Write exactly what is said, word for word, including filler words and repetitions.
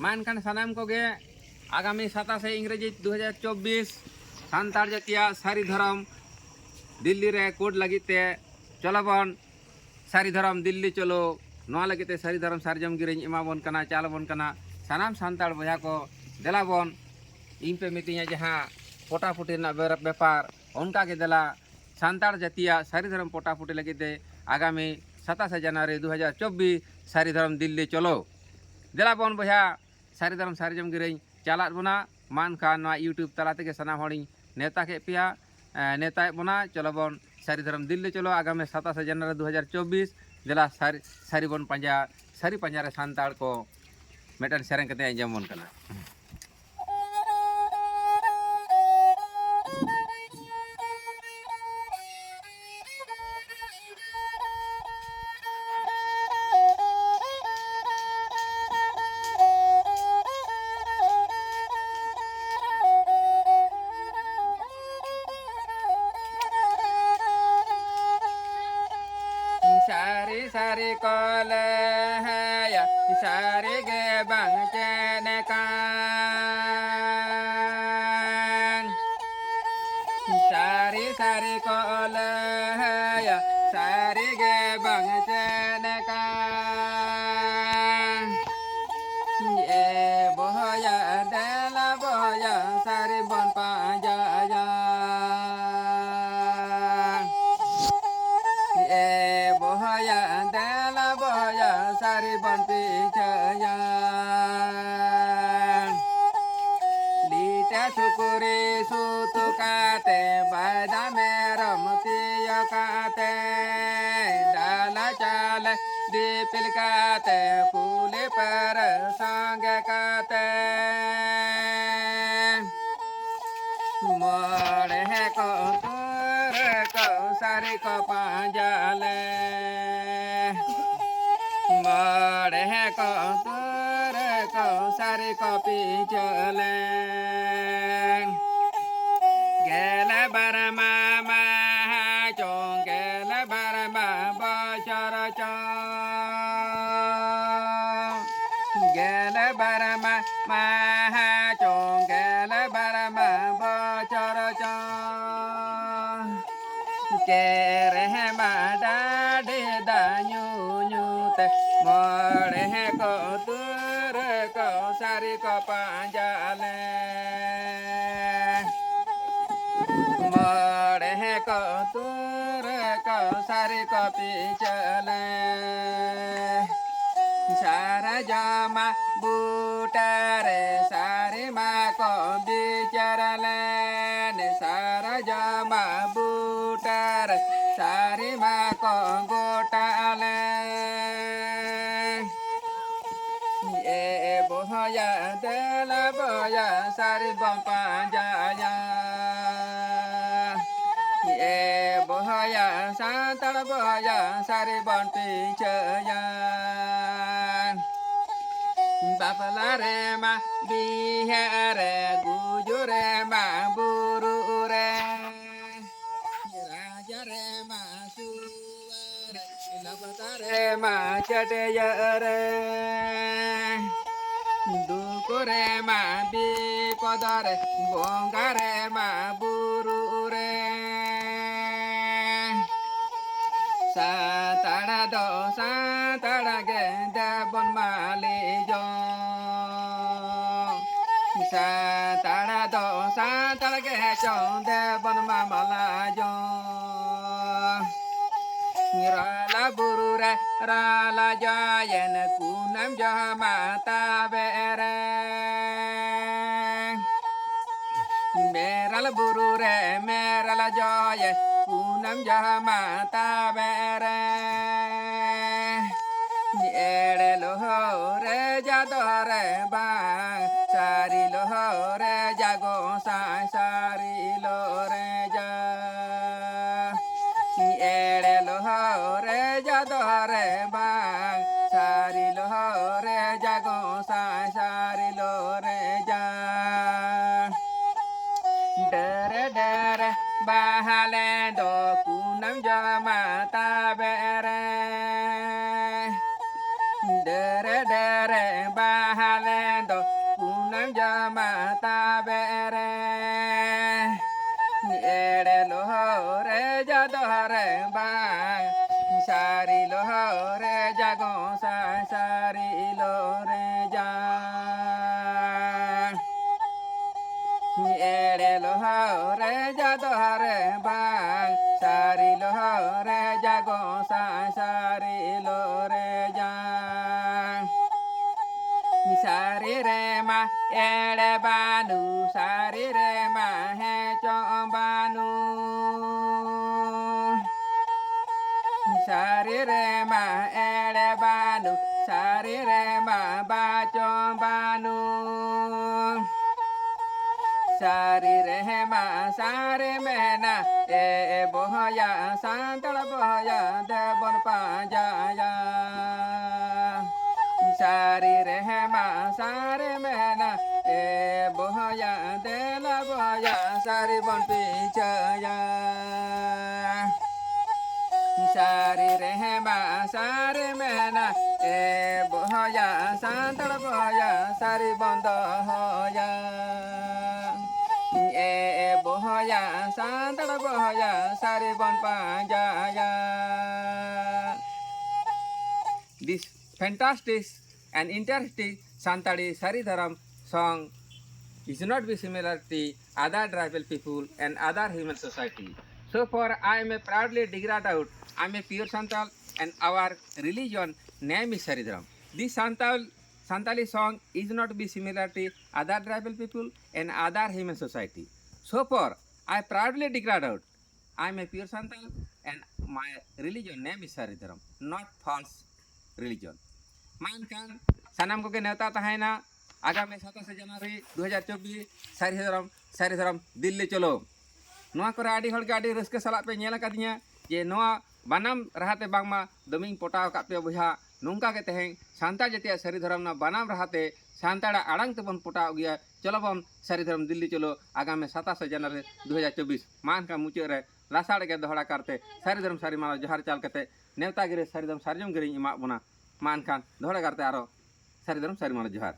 ᱢᱟ ᱮᱱᱠᱷᱟᱱ ᱥᱟᱱᱟᱢ ᱠᱚᱜᱮ ᱟᱜᱟᱢᱤ ᱥᱟᱛᱟᱥᱮ ᱤᱝᱨᱮᱡᱤ ᱫᱩ ᱦᱟᱡᱟᱨ ᱪᱚᱵᱵᱤᱥ ᱥᱟᱱᱛᱟᱲ ᱡᱟᱹᱛᱤᱭᱟᱜ ᱥᱟᱹᱨᱤ ᱫᱷᱚᱨᱚᱢ ᱫᱤᱞᱞᱤ ᱨᱮ ᱠᱳᱰ ᱞᱟᱹᱜᱤᱫ ᱛᱮ ᱪᱚᱞᱚ ᱵᱚᱱ ᱥᱟᱹᱨᱤ ᱫᱷᱚᱨᱚᱢ ᱫᱤᱞᱞᱤ ᱪᱚᱞᱚ᱾ ᱱᱚᱣᱟ ᱞᱟᱹᱜᱤᱫ ᱛᱮ ᱥᱟᱹᱨᱤ ᱫᱷᱚᱨᱚᱢ ᱥᱟᱨᱡᱚᱢ ᱜᱤᱨᱟᱹᱧ ᱮᱢᱟᱵᱚᱱ ᱠᱟᱱᱟ, ᱪᱟᱞ ᱟᱵᱚᱱ ᱠᱟᱱᱟ᱾ ᱥᱟᱱᱟᱢ ᱥᱟᱱᱛᱟᱲ ᱵᱚᱭᱦᱟ ᱠᱚ, ᱫᱮᱞᱟ ᱵᱚᱱ, ᱤᱧ ᱯᱮ ᱢᱤᱛᱟᱹᱧᱟ ᱡᱟᱦᱟᱸ ᱯᱚᱴᱟᱯᱩᱴᱤ ᱨᱮᱱᱟᱜ ᱵᱮ- ᱵᱮᱯᱟᱨ, ᱚᱱᱠᱟ ᱜᱮ ᱫᱮᱞᱟ ᱥᱟᱱᱛᱟᱲ ᱡᱟᱹᱛᱤᱭᱟᱜ ᱥᱟᱹᱨᱤ ᱫᱷᱚᱨᱚᱢ ᱯᱚᱴᱟᱯᱩᱴᱤ ᱞᱟᱹᱜᱤᱫ ᱛᱮ ᱟᱜᱟᱢᱤ ᱥᱟᱛᱟᱥᱮ ᱡᱟᱱᱩᱣᱟᱨᱤ ᱫᱩ ᱦᱟᱡᱟᱨ ᱪᱚᱵᱵᱤᱥ ᱥᱟᱹᱨᱤ ᱫᱷᱚᱨᱚᱢ ᱫᱤᱞᱞᱤ ᱪᱚᱞᱚ᱾ ᱫᱮᱞᱟ ᱵᱚᱱ ᱵᱚᱭᱦᱟ, ᱥᱟᱹᱨᱤ ᱫᱷᱚᱨᱚᱢ ᱥᱟᱨᱡᱚᱢ ᱜᱤᱨᱟᱹᱧ ᱪᱟᱞᱟᱜ ᱵᱚᱱᱟ᱾ ᱢᱟ ᱮᱱᱠᱷᱟᱱ ᱱᱚᱣᱟ YouTube ᱛᱟᱞᱟ ᱛᱮᱜᱮ ᱥᱟᱱᱟᱢ ᱦᱚᱲᱤᱧ ᱱᱮᱣᱛᱟ ᱠᱮᱫ ᱯᱮᱭᱟ, ᱮ, ᱱᱮᱣᱛᱟᱭᱮᱫ ᱵᱚᱱᱟ᱾ ᱪᱚᱞᱚ ᱵᱚᱱ ᱥᱟᱹᱨᱤ ᱫᱷᱚᱨᱚᱢ ᱫᱤᱞᱞᱤ ᱪᱚᱞᱚ, ᱟᱜᱟᱢᱤ ᱥᱟᱛᱟᱥᱮ ᱡᱟᱱᱩᱣᱟᱨᱤ ᱫᱩ ᱦᱟᱡᱟᱨ ᱪᱚᱵᱵᱤᱥ᱾ ᱫᱮᱞᱟ ᱥᱟᱹᱨᱤ, ᱥᱟᱹᱨᱤ ᱵᱚᱱ ᱯᱟᱸᱡᱟ, ᱥᱟᱹᱨᱤ ᱯᱟᱸᱡᱟ ᱨᱮ ᱥᱟᱱᱛᱟᱲ ᱠᱚ ᱢᱤᱫᱴᱮᱱ ᱥᱮᱨᱮᱧ ᱠᱟᱛᱮ ᱟᱸᱡᱚᱢ ᱵᱚᱱ ᱠᱟᱱᱟ᱾ ᱥᱟᱹᱨᱤ ᱥᱟᱹᱨᱤ ᱠᱚ ᱞᱟᱹᱭᱟ, ᱥᱟᱹᱨᱤ ᱜᱮ ᱵᱟᱝ ᱪᱮᱫ ᱠᱟᱱ᱾ ᱥᱟᱹᱨᱤ ᱥᱟᱹᱨᱤ ᱠᱚ ᱞᱟᱹᱭᱟ, ᱥᱟᱹᱨᱤ ᱜᱮ ᱵᱟᱝ ᱪᱮᱫ ᱠᱟᱱ᱾ ᱮ ᱵᱚᱭᱦᱟ ᱫᱮᱞᱟ ᱵᱚᱭᱦᱟ ᱥᱟᱹᱨᱤ ᱵᱚᱱ ᱯᱟᱸᱡᱟᱭᱟ᱾ ᱮ ᱵᱚᱭᱦᱟ ᱫᱮᱞᱟ ᱵᱚᱭᱦᱟ ᱥᱟᱹᱨᱤ ᱵᱚᱱ ᱯᱤᱪᱷᱟᱹᱭᱟ᱾ ᱞᱤᱴᱟᱹ ᱥᱩᱠᱨᱤ ᱥᱩᱛᱩ ᱠᱟᱛᱮ, ᱵᱟᱭᱫᱟ ᱢᱮᱨᱚᱢ ᱛᱤᱭᱳ ᱠᱟᱛᱮ, ᱰᱟᱞᱟ ᱪᱟᱞᱮ ᱫᱤᱯᱤᱞ ᱠᱟᱛᱮ, ᱠᱩᱞᱤ ᱯᱟᱹᱨᱟᱹ ᱥᱚᱸᱜᱮ ᱠᱟᱛᱮ, ᱢᱚᱬᱮ ᱠᱚ ᱯᱟᱹᱨᱟᱹ ᱠᱚ ᱥᱟᱹᱨᱤ ᱠᱚ ᱯᱟᱸᱡᱟ ᱞᱮ᱾ ᱢᱚᱬᱮ ᱠᱚ ᱯᱟᱹᱨᱟᱹ ᱠᱚ ᱥᱟᱹᱨᱤ ᱠᱚ ᱯᱤᱪᱷᱟᱹ ᱞᱮ᱾ ᱜᱮᱞ ᱵᱟᱨ ᱢᱟ ᱢᱟᱦᱟ ᱪᱚᱝ, ᱜᱮᱞ ᱵᱟᱨ ᱢᱟ ᱵᱚᱪᱷᱚᱨ ᱪᱚᱝ᱾ ᱜᱮᱞ ᱵᱟᱨ ᱢᱟ ᱢᱟᱦᱟ ᱪᱚᱝ, ᱜᱮᱞ ᱵᱟᱨ ᱢᱟ ᱵᱚᱪᱷᱚᱨ ᱪᱚᱝ᱾ ᱠᱮᱨᱮᱦᱮ ᱢᱟ ᱰᱟᱰᱮ ᱫᱟ ᱧᱩ ᱧᱩ ᱛᱮ, ᱢᱚᱬᱮ ᱠᱚ ᱛᱩᱨ ᱠᱚ ᱥᱟᱹᱨᱤ ᱠᱚ ᱯᱟᱸᱡᱟ ᱞᱮ᱾ ᱢᱚᱬᱮ ᱠᱚ ᱛᱩᱨ ᱠᱚ ᱥᱟᱹᱨᱤ ᱠᱚ ᱯᱤᱪᱷᱟᱹ ᱞᱮ᱾ ᱥᱟᱨᱡᱚᱢ ᱵᱩᱴᱟᱹ ᱨᱮ ᱥᱟᱹᱨᱤ ᱢᱟ ᱠᱚ ᱵᱤᱪᱟᱹᱨ ᱞᱮᱱ, ᱥᱟᱨᱡᱚᱢ ᱵᱩᱴᱟᱹ ᱨᱮ ᱥᱟᱹᱨᱤ ᱢᱟ ᱠᱚ ᱜᱚᱴᱟ ᱞᱮᱱ᱾ ᱮ ᱵᱚᱭᱦᱟ ᱫᱮᱞᱟ ᱵᱚᱭᱦᱟ ᱥᱟᱹᱨᱤ ᱵᱚᱱ ᱯᱟᱸᱡᱟᱭᱟ᱾ ᱮ ᱵᱚᱭᱦᱟ ᱥᱟᱱᱛᱟᱲ ᱵᱚᱭᱦᱟ ᱥᱟᱹᱨᱤ ᱵᱚᱱ ᱯᱤᱪᱷᱟᱹᱭᱟ᱾ ᱵᱟᱯᱞᱟ ᱨᱮᱢᱟ ᱵᱤᱦᱟᱹ ᱨᱮ ᱜᱩᱡᱩᱜ ᱨᱮᱢᱟ ᱵᱩᱨᱩ ᱨᱮ, ᱨᱟᱡᱽ ᱨᱮᱢᱟ ᱥᱩᱣᱟᱹ ᱨᱮ, ᱞᱟᱵᱫᱟ ᱨᱮᱢᱟ ᱪᱟᱹᱴᱭᱟᱹ ᱨᱮ, ᱫᱩᱠ ᱨᱮᱢᱟ ᱵᱤᱯᱚᱫ ᱨᱮ, ᱵᱚᱸᱜᱟ ᱨᱮᱢᱟ ᱵᱩᱨᱩ ᱨᱮ᱾ ᱥᱟᱱᱛᱟᱲ ᱫᱚ ᱥᱟᱱᱛᱟᱲ ᱜᱮ ᱫᱮᱵᱚᱱ ᱢᱟᱹᱞᱤ ᱡᱚᱝ᱾ ᱥᱟᱱᱛᱟᱲ ᱫᱚ ᱥᱟᱱᱛᱟᱲ ᱜᱮ ᱪᱚᱝ ᱫᱮᱵᱚᱱ ᱢᱟᱢᱞᱟ ᱡᱚᱝ᱾ ᱨᱟᱞᱟ ᱵᱩᱨᱩ ᱨᱮ ᱨᱟᱞᱟ ᱡᱚᱭᱮᱱ ᱠᱩᱱᱟᱹᱢ ᱡᱚᱦᱟ ᱢᱟ ᱛᱟᱵᱮ ᱨᱮ᱾ ᱢᱮᱨᱟᱞ ᱵᱩᱨᱩ ᱨᱮ ᱢᱮᱨᱟᱞ ᱡᱚᱭᱮᱱ ᱠᱩᱱᱟᱹᱢ ᱡᱚᱦᱟ ᱢᱟ ᱛᱟᱵᱮ ᱨᱮ᱾ ᱮᱲᱮ ᱞᱳᱦᱳ ᱨᱮ ᱡᱟ ᱫᱚᱨᱮ ᱵᱟᱝ, ᱥᱟᱹᱨᱤ ᱞᱳᱦᱳ ᱨᱮ ᱡᱟ ᱜᱚᱸᱥᱟᱭ ᱥᱟᱹᱨᱤ ᱞᱳ ᱨᱮ ᱡᱟ᱾ ᱮᱲᱮ ᱞᱳᱦᱳ ᱨᱮ ᱡᱟ ᱫᱚᱨᱮ ᱵᱟᱝ, ᱥᱟᱹᱨᱤ ᱞᱳᱦᱳ ᱨᱮ ᱡᱟ ᱜᱚᱸᱥᱟᱭ ᱥᱟᱹᱨᱤ ᱞᱳ ᱨᱮ ᱡᱟ᱾ ᱰᱟᱹᱨ ᱰᱟᱹᱨ ᱵᱟᱦᱟᱞᱮ ᱫᱚ ᱠᱩᱱᱟᱹᱢ ᱡᱚᱢᱟ ᱛᱟᱵᱮ ᱨᱮ᱾ ᱰᱟᱹᱨ ᱰᱟᱹᱨ ᱵᱟᱦᱟᱞᱮ ᱫᱚ ᱠᱩᱱᱟᱹᱢ ᱡᱚᱢᱟ ᱛᱟᱵᱮ ᱨᱮ᱾ ᱮᱲᱮ ᱞᱳᱦᱚᱨᱮ ᱡᱟᱫᱚᱨᱮ ᱵᱟᱝ, ᱥᱟᱹᱨᱤ ᱞᱳᱦᱚᱨᱮ ᱡᱟᱜᱚ ᱥᱟᱹᱨᱤ ᱞᱳᱦᱚᱨᱮ ᱡᱟ᱾ ᱮᱲᱮ ᱞᱳᱦᱚᱨᱮ ᱡᱟᱫᱚᱨᱮ ᱵᱟᱝ, ᱥᱟᱹᱨᱤ ᱞᱳᱦᱚᱨᱮ ᱡᱟᱜᱚ ᱥᱟᱹᱨᱤ ᱞᱳᱦᱚᱨᱮ ᱡᱟᱝ᱾ ᱥᱟᱹᱨᱤ ᱨᱮᱢᱟ ᱮᱲᱮ ᱵᱟᱹᱱᱩ, ᱥᱟᱹᱨᱤ ᱨᱮᱢᱟ ᱦᱮᱸ ᱪᱚᱝ ᱵᱟᱹᱱᱩ᱾ ᱥᱟᱹᱨᱤ ᱨᱮᱢᱟ ᱮᱲᱮ ᱵᱟᱹᱱᱩ, ᱥᱟᱹᱨᱤ ᱨᱮᱢᱟ ᱵᱟᱪᱚᱝ ᱵᱟᱹᱱᱩ᱾ ᱥᱟᱹᱨᱤ ᱨᱮᱢᱟ ᱥᱟᱹᱨᱤ ᱢᱮᱱᱟ, ᱮ ᱵᱚᱦᱚᱭᱟ, ᱥᱟᱱᱛᱟᱲ ᱵᱚᱦᱚᱭᱟ, ᱫᱮᱵᱚᱱ ᱯᱟᱸᱡᱟᱭᱟ᱾ ᱥᱟᱹᱨᱤ ᱨᱮᱦᱮᱢᱟ ᱥᱟᱹᱨᱤ ᱢᱮᱱᱟ, ᱮ ᱵᱚᱦᱚᱭᱟ, ᱫᱮᱞᱟ ᱵᱚᱦᱚᱭᱟ, ᱥᱟᱹᱨᱤ ᱵᱚᱱ ᱯᱤᱪᱷᱟᱹᱭᱟ᱾ ᱥᱟᱹᱨᱤ ᱨᱮᱦᱮᱢᱟ ᱥᱟᱹᱨᱤ ᱢᱮᱱᱟ, ᱮ ᱵᱚᱦᱚᱭᱟ, ᱥᱟᱱᱛᱟᱲ ᱵᱚᱦᱚᱭᱟ, ᱥᱟᱹᱨᱤ ᱵᱚᱱ ᱫᱚᱦᱚᱭᱟ᱾ ᱮ ᱵᱚᱦᱚᱭᱟ, ᱥᱟᱱᱛᱟᱲ ᱵᱚᱦᱚᱭᱟ, ᱥᱟᱹᱨᱤ ᱵᱚᱱ ᱯᱟᱸᱡᱟᱭᱟ᱾ This fantastic and interesting Santali Sari Dharam song is not be similar to other tribal people and other human society. So far, I am a proudly declared out, I am a pure Santal and our religion name is Sari Dharam. This Santal, Santali song is not be similar to other tribal people and other human society. So far, I proudly declared out, I am a pure Santal and my religion name is Sari Dharam, not false religion. ᱢᱟ ᱮᱱᱠᱷᱟᱱ ᱥᱟᱱᱟᱢ ᱠᱚᱜᱮ ᱱᱮᱣᱛᱟ ᱛᱟᱦᱮᱸᱭᱮᱱᱟ, ᱟᱜᱟᱢᱤ ᱥᱟᱛᱟᱥᱮ ᱡᱟᱱᱩᱣᱟᱨᱤ ᱫᱩ ᱦᱟᱡᱟᱨ ᱪᱚᱵᱵᱤᱥ, ᱥᱟᱹᱨᱤ ᱫᱷᱚᱨᱚᱢ, ᱥᱟᱹᱨᱤ ᱫᱷᱚᱨᱚᱢ, ᱫᱤᱞᱞᱤ ᱪᱚᱞᱚ᱾ ᱱᱚᱣᱟ ᱠᱚᱨᱮ ᱟᱹᱰᱤ ᱦᱚᱲᱜᱮ ᱟᱹᱰᱤ ᱨᱟᱹᱥᱠᱟᱹ ᱥᱟᱞᱟᱜ ᱯᱮ ᱧᱮᱞ ᱟᱠᱟᱫᱤᱧᱟ ᱡᱮ ᱱᱚᱣᱟ ᱵᱟᱱᱟᱢ ᱨᱟᱦᱟᱛᱮ ᱵᱟᱝᱢᱟ ᱫᱚᱢᱮᱧ ᱯᱚᱴᱟᱣ ᱟᱠᱟᱫ ᱯᱮᱭᱟ ᱵᱚᱭᱦᱟ᱾ ᱱᱚᱝᱠᱟ ᱜᱮ ᱛᱮᱦᱮᱧ ᱥᱟᱱᱛᱟᱲ ᱡᱟᱹᱛᱤᱭᱟᱜ ᱥᱟᱹᱨᱤ ᱫᱷᱚᱨᱚᱢ ᱨᱮᱱᱟᱜ ᱵᱟᱱᱟᱢ ᱨᱟᱦᱟᱛᱮ ᱥᱟᱱᱛᱟᱲᱟᱜ ᱟᱲᱟᱝ ᱛᱮᱵᱚᱱ ᱯᱚᱴᱟᱣ ᱟᱹᱜᱩᱭᱟ᱾ ᱪᱚᱞᱚ ᱵᱚᱱ ᱥᱟᱹᱨᱤ ᱫᱷᱚᱨᱚᱢ ᱫᱤᱞᱞᱤ ᱪᱚᱞᱚ, ᱟᱜᱟᱢᱤ ᱥᱟᱛᱟᱥᱮ ᱡᱟᱱᱩᱣᱟᱨᱤ ᱫᱩ ᱦᱟᱡᱟᱨ ᱪᱚᱵᱵᱤᱥ᱾ ᱢᱟ ᱮᱱᱠᱷᱟᱱ ᱢᱩᱪᱟᱹᱫ ᱨᱮ ᱞᱟᱥᱟᱲ ᱜᱮ ᱫᱚᱦᱲᱟ ᱠᱟᱨᱛᱮ ᱥᱟᱹᱨᱤ ᱫᱷᱚᱨᱚᱢ ᱥᱟᱹᱨᱤ ᱢᱟᱱᱟᱣ ᱡᱚᱦᱟᱨ ᱪᱟᱞ ᱠᱟᱛᱮ ᱱᱮᱣᱛᱟ ᱜᱤᱨᱟᱹ ᱥᱟᱹᱨᱤ ᱫᱷᱚᱨᱚᱢ ᱥᱟᱨᱡᱚᱢ ᱜᱤᱨᱟᱹᱧ ᱮᱢᱟᱜ ᱵᱚᱱᱟ᱾ ᱢᱟ ᱮᱱᱠᱷᱟᱱ ᱫᱚᱦᱲᱟ ᱠᱟᱨᱛᱮ ᱟᱨᱚ ᱥᱟᱹᱨᱤ ᱫᱷᱚᱨᱚᱢ ᱥᱟᱹᱨᱤ ᱢᱟᱲᱟᱝ ᱡᱚᱦᱟᱨ᱾